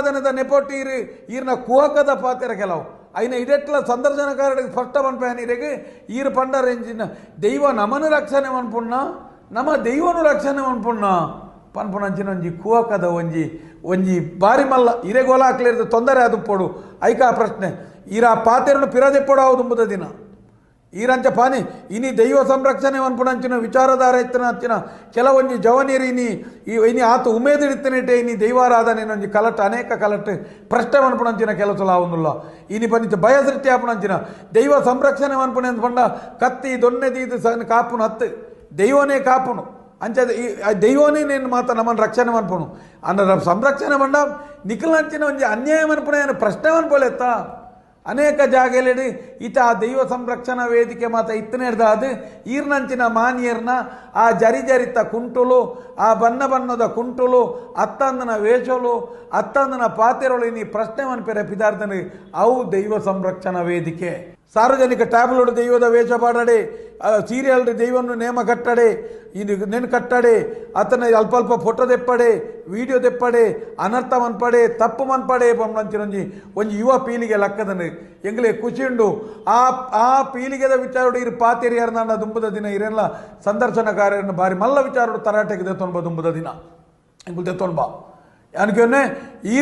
ದೈವಾರಾಧನೆದ ನೆಪೊಟ್ಟು ಈರ್ನ ಕುಹಕದ ಪಾತೆರ ಕೆಲವು ಐನ ಇಡೆಟ್ಲ ಸಂದರ್ಶನಕಾರರಿಗೆ ಸ್ಪಷ್ಟ ಮನ್ಪೆ ಈರು ಪಂಡರೆಂಚಿನ ದೈವ ನಮನ ರಕ್ಷಣೆ ಮನ್ಪುಣ್ಣ ನಮ್ಮ ದೈವನು ರಕ್ಷಣೆ ಮನ್ಪುಣ್ಣ ಪನ್ಪುನಂಚಿನ ಒಂಜಿ ಕುಹಕದ ಒಂಜಿ ಒಂಜಿ ಬಾರಿ ಮಲ್ಲ ಇರೆಗೋಲ ಹಾಕ್ಲಿರ್ದು ತೊಂದರೆ ಅದು ಪೋಡು ಐಕ ಆ ಪ್ರಶ್ನೆ ಈರ ಪಾತೆರನು ಪಿರದೆಪ್ಪಡು ಆವುದು ದಿನ ಈರಂಚ ಪಾನಿ ಇನಿ ದೈವ ಸಂರಕ್ಷಣೆ ಮನ್ಪುನಂಚಿನ ವಿಚಾರಧಾರೆ ಇತ್ತಿನ ಕೆಲವೊಂಜಿ ಜವನೀರು ಇನಿ ಇನಿ ಆತ ಉಮೇದಿಡ್ತನಿಟ್ಟೆ ಇನಿ ದೈವಾರಾಧನೆ ಒಂಜಿ ಕಲಟ್ ಅನೇಕ ಕಲಟ್ ಪ್ರಶ್ನೆ ಮನ್ಪುನಂಚಿನ ಕೆಲಸ ಆವುದಿಲ್ಲ ಇನಿ ಪನಿತ ಭಯ ಸೃಷ್ಟಿ ಆಪುನಂಚಿನ ದೈವ ಸಂರಕ್ಷಣೆ ಮನ್ಪುನೆ ಅಂತ ಪಂಡ ಕತ್ತಿ ದೊನ್ನೆ ದೀದು ಕಾಪುನು ಹತ್ತು ದೈವನೇ ಕಾಪುನು ಅಂಚ ದೈವನೇ నేను ಮಾತ ನಮ್ಮನ್ನು ರಕ್ಷಣೆ ಮನ್ಪುನು ಅನ್ನ ಸಂರಕ್ಷಣೆ ಮಂಡ ನಿಖಲಂಚಿನ ಒಂಜಿ ಅನ್ಯಾಯ ಮನ್ಪುನೆ ಪ್ರಶ್ನೆ ಮನ್ಪೊಲೆತ್ತಾ ಅನೇಕ ಜಾಗದಲ್ಲಿ ಈತ ಆ ದೈವ ಸಂರಕ್ಷಣಾ ವೇದಿಕೆ ಮಾತ ಇತ್ತನೇಡ್ದಾದು ಈರ್ನಂಚಿನ ಮಾನ್ಯರ್ನ ಆ ಜರಿ ಜರಿತ ಕುಂಟುಲು ಆ ಬಣ್ಣ ಬಣ್ಣದ ಕುಂಟುಲು ಅತ್ತಂದನ ವೇಷಲು ಅತ್ತಂದನ ಪಾತೆರೊಳು ನೀ ಪ್ರಶ್ನೆ ಮನ್ಪೆರೆ ಪಿದಾರ್ದನ ಅವು ದೈವ ಸಂರಕ್ಷಣಾ ವೇದಿಕೆ. ಸಾರ್ವಜನಿಕ ಟ್ಯಾಬ್ಲೋಡು ದೈವದ ವೇಷ ಪಾಡಡೆ, ಸೀರಿಯಲ್ ದೈವನು ನೇಮ ಕಟ್ಟಡೆ, ಇದು ನೆನ್ ಕಟ್ಟಡೆ, ಅತನ ಅಲ್ಪ ಅಲ್ಪ ಫೋಟೋ ದೆಪ್ಪಡೆ, ವಿಡಿಯೋ ದೆಪ್ಪಡೆ, ಅನರ್ಥ ಮನ್ಪಡೆ, ತಪ್ಪು ಮನ್ಪಡೆ ಪಂಚಿನೊಂಜಿ ಒಂಜಿ ಯುವ ಪೀಳಿಗೆ ಲಕ್ಕದನು ಎಂಗ್ಲೇ ಖುಷಿ ಉಂಡು. ಆ ಆ ಪೀಳಿಗೆದ ವಿಚಾರೋಡು ಇರು ಪಾತೆರಿಯಾರ್ನ ದುಂಬದ ದಿನ ಇರೆಲ್ಲ ಸಂದರ್ಶನಕಾರರನ್ನು ಬಾರಿ ಮಲ್ಲ ವಿಚಾರೋಡು ತರಾಟೆಗೆ ದೆತ್ತೊಂಬ ದುಂಬದ ದಿನ ಎಂಗುಲ್ ದೆತ್ತೊಂಬ ಅನ್ಕೊನ್ನೆ ಈ